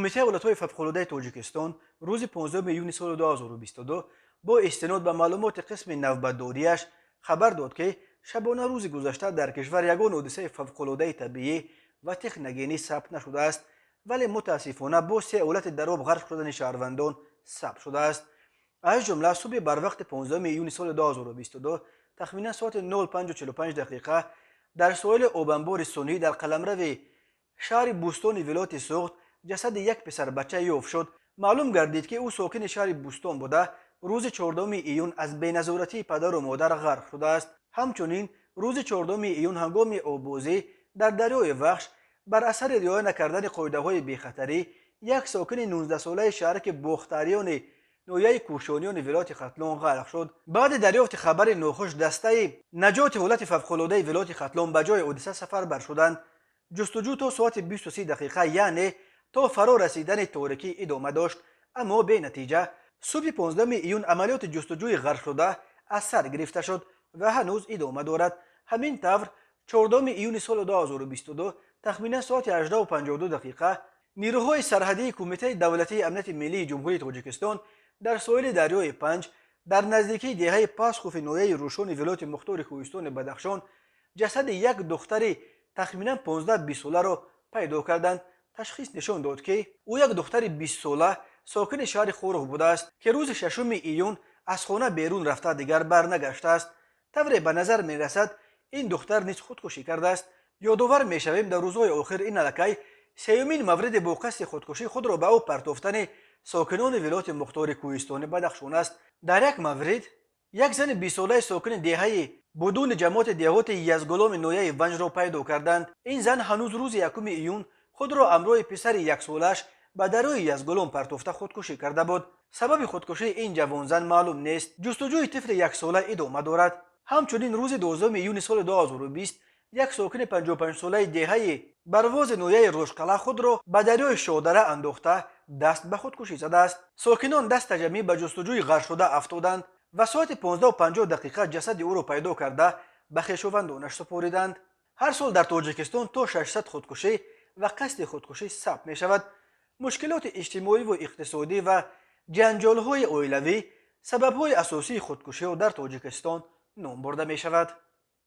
Кумитаи ҳолатҳои фавқулодаи Тоҷикистон рӯзи 15 июни соли 2022 бо истинод ба маълумоти қисми навбатдориаш хабар дод, ки шабона рӯзи гузашта дар кишвар ягон ҳодисаи фавқулодаи табиӣ ва техногенӣ сабт нашудааст, вале мутаассифона боз се ҳолати дар об ғарқ шудани шаҳрвандон сабт шудааст. Аз ҷумла, субҳи барвақти 15 июни соли 2022, тахминан соати 05:45 дақиқа, дар соҳили обанбори сунъӣ дар қаламрави шаҳри Бӯстони вилояти Суғд ҷасади як писарбача ёфт шуд. Маълум гардид, ки ӯ сокини шаҳри Бӯстон буда, рӯзи 4 июн аз беназоратии падару модар ғарқ шудааст. Ҳамчунин, рӯзи 4 июн ҳангоми оббозӣ дар дарёи Вахш бар асари риоя накардани қоидаҳои бехатарӣ як сокини 19-солаи шаҳраки Бохтариёни ноҳияи Кӯшониёни вилояти Хатлон ғарқ шуд. Баъди дарёфти хабари нохуш дастаи наҷоти ҳолати фавқулодаи вилояти Хатлон ба ҷои ҳодиса сафарбар шуданд. Ҷустуҷӯ то соати 20:30 дақиқа, яъне то фаро расидани торикӣ, идома дошт, аммо бенатиҷа. Субҳи 15 июн амалиёти ҷустуҷӯи ғарқшуда аз сар гирифта шуд ва ҳанӯз идома дорад. Ҳамин тавр, 4 июни соли 2022, тахминан соати 18:52 дақиқа, нирӯҳои сарҳадии Кумитаи давлатии амнияти миллии Ҷумҳурии Тоҷикистон дар соҳили дарёи Панҷ дар наздикии деҳаи Пасхуфи ноҳияи Рӯшони вилояти мухтори Кӯҳистони Бадахшон ҷасади як духтари тахминан 15-20 соларо пайдо карданд. Ташхис нишон дод, ки ӯ як духтари 20-сола, сокини шаҳри Хоруғ будааст, ки рӯзи 6 июн аз хона берун рафта, дигар барнагаштааст. Тавре ба назар мерасад, ин духтар низ худкушӣ кардааст. Ёдовар мешавем, дар рӯзҳои охир ин аллакай сеюмин мавриди бо қасди худкушӣ худро ба об партофтани сокинони вилояти мухтори Кӯҳистони Бадахшон аст. Дар як маврид як зани 20-солаи сокини деҳаи Будуни ҷамоати деҳоти Язгуломи ноҳияи Ванҷро пайдо карданд. Ин зан ҳанӯз рӯзи 1 июн худро ҳамроҳи писари яксолааш ба дарёи Язгулом партофта, худкушӣ карда буд. Сабаби худкушии ин ҷавонзан маълум нест. Ҷустуҷӯи тифли яксола идома дорад. Ҳамчунин, рӯзи 12 июни соли 2020 як сокини 55-солаи деҳаи Барвози ноҳияи Рошқалъа худро ба дарёи Шодара андохта, даст ба худкушӣ задааст. Сокинон дастаҷамъӣ ба ҷустуҷӯи ғарқшуда афтоданд ва соати 15:50 дақиқа ҷасади ӯро пайдо карда, ба хешовандонаш супориданд. Ҳар сол дар Тоҷикистон то 600 худкушӣ ва қасди худкушӣ сабт мешавад. Мушкилоти иҷтимоиву иқтисодӣ ва ҷанҷолҳои оилавӣ сабабҳои асосии худкушиҳо дар Тоҷикистон ном бурда мешавад.